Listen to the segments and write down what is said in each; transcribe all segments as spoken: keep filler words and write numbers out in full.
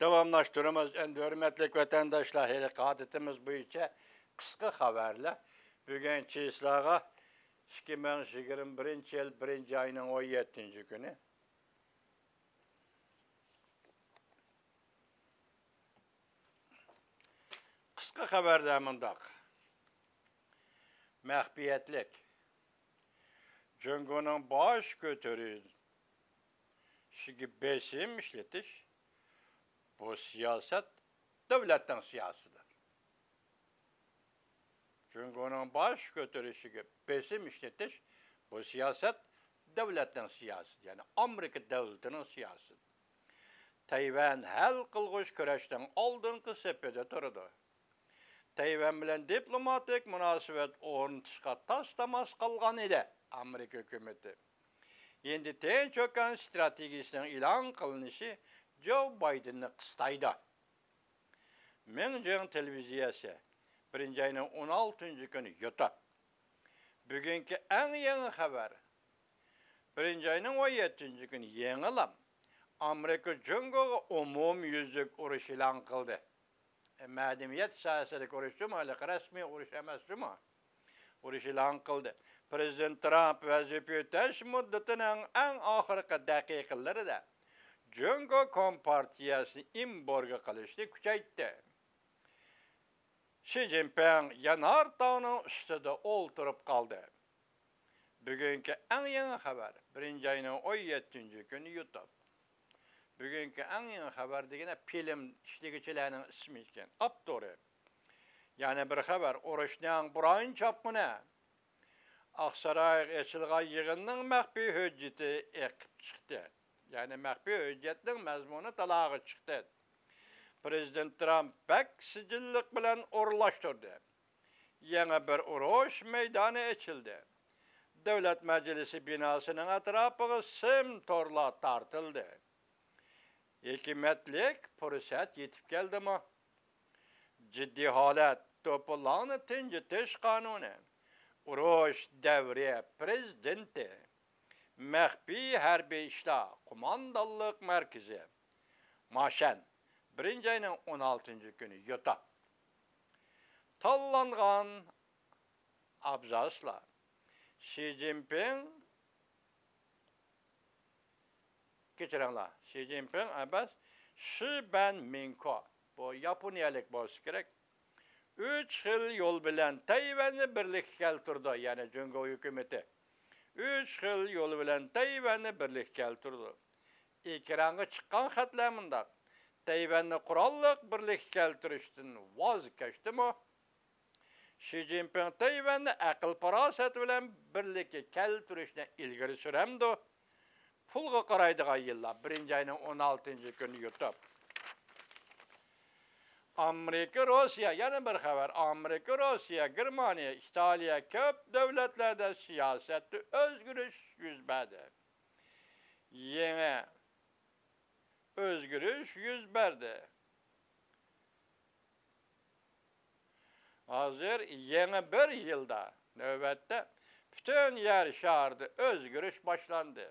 داۋاملاشتۇرىمىز. ئەمدى ھۆرمەتلىك ۋەتەنداشلار، ھېلىقى ئادىتىمىز بويىچە قىسقا خەۋەرلەر. بۈگۈن چىسلاغا ئىككى مىڭ يىگىرمە بىرىنچى يىل بىرىنچى ئاينىڭ ئون يەتتىنچى كۈنى. قىسقا خەۋەردە مۇنداق. مەخپىيەتلىك. جۇڭگونىڭ باش كۆتۈرۈشىگە بېسىم ئىشلىتىش، بۇ سىياسەت دۆلەتنىڭ سىياسىتىدۇر. جۇڭگونىڭ باش كۆتۈرۈشىگە بېسىم ئىشلىتىش، بۇ سىياسەت دۆلەتنىڭ سىياسىتى، يەنى ئامېرىكا دۆلىتىنىڭ سىياسىتى. تەيۋەن ھەل قىلغۇچ كۈرەشنىڭ ئالدىنقى سېپىدە تۇرىدۇ. تەيۋەن بىلەن دىپلوماتىك مۇناسىۋەت ئورنىتىشقا تاس-تاماس قالغان ئىدى ئامېرىكا ھۆكۈمىتى. ئىندى تىنچ ئوكيان ستراتېگىيىسىنىڭ ئېلان قىلىنىشى جو بايدېننى قىستايدۇ. مىڭجىڭ تېلېۋىزىيەسى، بىرىنچى ئاينىڭ ئون ئالتىنچى كۈنى يۇتۇپ. بۈگۈنكى ئەڭ يېڭى خەۋەر. بىرىنچى ئاينىڭ ئون يەتتىنچى كۈنى يېڭىلام ئامېرىكا جۇڭگوغا ئومۇميۈزلۈك ئۇرۇش ئېلان قىلدى. مەدەنىيەت ساھەسىدىكى ئۇرۇش جۇمۇ، ھېلىقى رەسمىي ئۇرۇش ئەمەس جۇمۇ. ئۇرۇش ئېلان قىلدى. پىرېزىدېنت ترامپ ۋەزىپە ئۆتەش مۇددىتىنىڭ ئەڭ ئاخىرقى دەقىقىلىرىدە جۇڭگو كومپارتىيەسىنى ئېمبارگو قىلىشنى كۈچەيتتى. شى جىنپىڭ يانار تاغنىڭ ئۈستىدە ئولتۇرۇپ قالدى. بۈگۈنكى ئەڭ يېڭى خەۋەر، بىرىنچى ئاينىڭ ئون يەتتىنچى كۈنى يۇتۇپ. بۈگۈنكى ئەڭ يېڭى خەۋەر دېگىنە فىلىم ئىشلىگۈچىلەرنىڭ ئىسمى ئىكەن، ئاپتورى. يەنە بىر خەۋەر، ئۇرۇشنىڭ بۇران چاپقۇنى. ئاقسارايغا ئېچىلغان يىغىننىڭ مەخپىي ھۆججىتى ئېقىپ چىقتى. يەنى مەخپىي ھۆججەتنىڭ مەزمۇنى تالاغا چىقتى. پىرېزىدېنت ترامپ بەك سىجىللىق بىلەن ئورۇنلاشتۇردى. يېڭى بىر ئۇرۇش مەيدانى ئېچىلدى. دۆلەت مەجلىسى بىناسىنىڭ ئەتراپىغا سىم تورلار تارتىلدى. ھېكمەتلىك پۇرسەت يېتىپ كەلدىمۇ؟ جىددىي ھالەت، توپىلاڭنى تىنجىتىش قانۇنى، ئۇرۇش دەۋرى پىرېزىدېنتى، مەخپىي ھەربىي ئىشلار قوماندانلىق مەركىزى، ماشەن، بىرىنچى ئاينىڭ ئون ئالتىنچى كۈنى يوتا. تاللانغان ئابزاسلار. شى جىنپىڭ، كەچۈرۈڭلار، شى جىنپىڭ ئەمەس، شى بەن مىنكو، بۇ ياپونىيەلىك بولسا كېرەك، ئۈچ خىل يول بىلەن تەيۋەننى بىرلىككە كەلتۈرىدۇ، يەنى جۇڭگو ھۆكۈمىتى ئۈچ خىل يول بىلەن تەيۋەننى بىرلىككە كەلتۈرىدۇ. ئېكرانغا چىققان خەتلەر مۇنداق: تەيۋەننى قوراللىق بىرلىككە كەلتۈرۈشتىن ۋاز كەچتىمۇ؟ شى جىنپىڭ تەيۋەننى ئەقىل-پاراسەت بىلەن بىرلىككە كەلتۈرۈشنى ئىلگىرى سۈرەمدۇ؟ پۇلغا قارايدىغان يىللار، بىرىنچى ئاينىڭ ئون ئالتىنچى كۈنى يۇتۇپ. ئامېرىكا، روسىيە، يەنە بىر خەۋەر. ئامېرىكا، روسىيە، گېرمانىيە، ئىتالىيە، كۆپ دۆلەتلەردە سىياسەتتە ئۆزگىرىش يۈز بەردى. يېڭى ئۆزگىرىش يۈز بەردى. ھازىر يېڭى بىر يىلدا نۆۋەتتە پۈتۈن يەر شارىدا ئۆزگىرىش باشلاندى.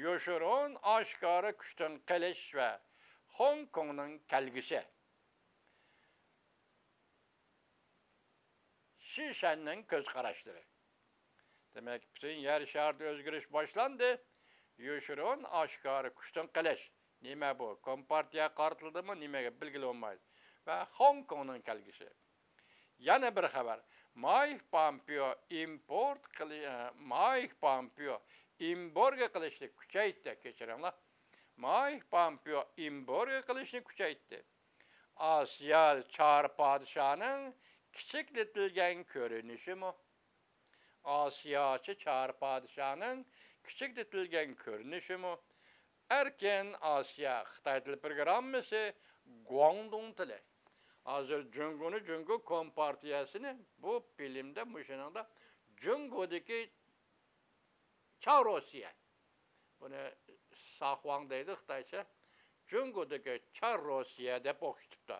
يوشۇرۇن ئاشكارا كۈچتىن قېلىش ۋە خوڭكوڭنىڭ كەلگۈسى. شىشەننىڭ كۆز قاراشلىرى. دېمەك، پۈتۈن يەر شارىدا ئۆزگىرىش باشلاندى. يوشۇرۇن ئاشكارا كۈچتىن قېلىش. نېمە بۇ؟ كومپارتىيە قارىتىلدىمۇ نېمىگە بىلگىلى بولمايدۇ. ۋە خوڭكوڭنىڭ كەلگۈسى. يەنە بىر خەۋەر. مايك پامپېئو ئىمپورت قىلى-، ئە، مايك پامپېئو ئېمبارگو قىلىشنى كۈچەيتتى، كەچۈرۈڭلار. مايك پامپېئو ئېمبارگو قىلىشنى كۈچەيتتى. ئاسىيا چار پادىشاھنىڭ كىچىكلىتىلگەن كۆرۈنۈشىمۇ؟ ئاسىياچە چار پادىشاھنىڭ كىچىكلىتىلگەن كۆرۈنۈشىمۇ؟ ئەركىن ئاسىيا خىتاي تىل پروگراممىسى، گۇاڭدۇڭ تىلى. ھازىر جۇڭگونى، جۇڭگو كومپارتىيەسىنى بۇ فىلىمدە، مۇشۇنىڭدا جۇڭگودىكى چار روسىيە. بۇنى ساخۇاڭ دەيدۇ خىتايچە. جۇڭگودىكى چار روسىيە دەپ ئوخشىتىپتۇ.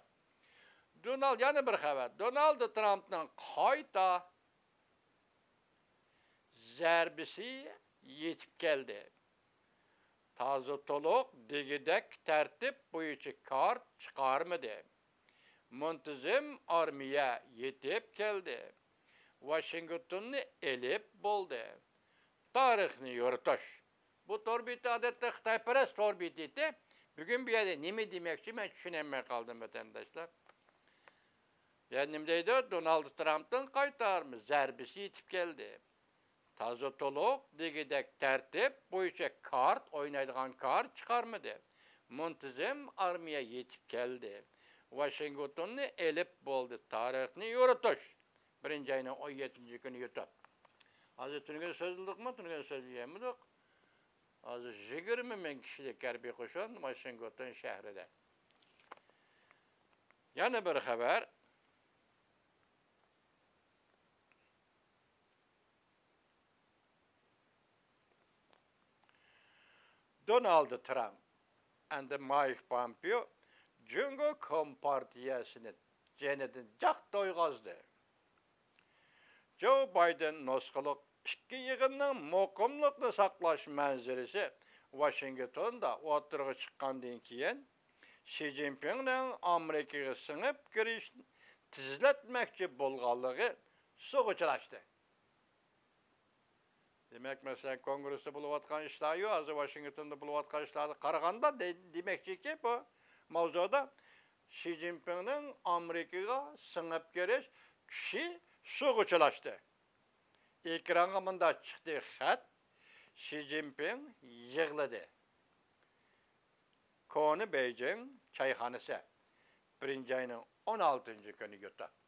دونالد، يەنە بىر خەۋەر. دونالد ترامپنىڭ قايتا زەربىسى يېتىپ كەلدى. تازا تولۇق دېگۈدەك تەرتىپ بويىچە كارت چىقارمىدى. مۇنتىزىم ئارمىيە يېتىپ كەلدى. ۋاشىنگتوننى ئېلىپ بولدى. تارىخنى يورۇتۇش. بۇ تور بېتى ئادەتتە خىتايپەرەس تور بېتى ئىدى. بۈگۈن بۇ يەردە نېمە دېمەكچى، مەن چۈشىنەلمەي قالدىم، ۋەتەنداشلار. يەنە نېمە دەيدۇ؟ دونالد ترامپنىڭ قايتارما زەربىسى يېتىپ كەلدى. تازا تولۇق دېگۈدەك تەرتىپ بويىچە كارت ئوينايدىغان كارت چىقارمىدى. مۇنتىزىم ئارمىيە يېتىپ كەلدى. ۋاشىنگتوننى ئېلىپ بولدى. تارىخنى يورۇتۇش. بىرىنچى ئاينىڭ ئون يەتتىنچى كۈنى يۇتۇپ. ھازىر تۈنۈگۈن سۆزلىدۇقمۇ؟ تۈنۈگۈن سۆزلىيەلمىدۇق. ھازىر يىگىرمە مىڭ كىشىلىك ھەربىي قوشۇن ۋاشىنگتون شەھىرىدە. يەنە بىر خەۋەر. دونالد ترامپ ئەمدى مايك پومپېئو جۇڭگو كومپارتىيەسىنى جېنىدىن جىق تويغۇزدى. جو بايدېن نۇسخىلىق ئىككى يىغىننىڭ مۇقىملىقنى ساقلاش مەنزىرىسى ۋاشىنگتوندا ئوتتۇرىغا چىققاندىن كېيىن، شى جىنپىڭنىڭ ئامېرىكىغا سىڭىپ كىرىشنى تېزلەتمەكچى بولغانلىقى سۇغا چىلاشتى. دېمەك، مەسىلەن، كونگرېستا بولۇۋاتقان ئىشلارغۇ، ھازىر ۋاشىنگتوندا بولۇۋاتقان ئىشلارغا قارىغاندا، دە-، دېمەكچىكى، بۇ ماۋزۇدا شى جىنپىڭنىڭ ئامېرىكىغا سىڭىپ كىرىش كۈچى سۇغا چىلاشتى. ئېكرانغا مۇنداق چىقتى خەت: شى جىنپىڭ يىغلىدى. كونا بېيجىڭ چايخانىسى. بىرىنچى ئاينىڭ ئون ئالتىنچى كۈنى يۇتۇپ.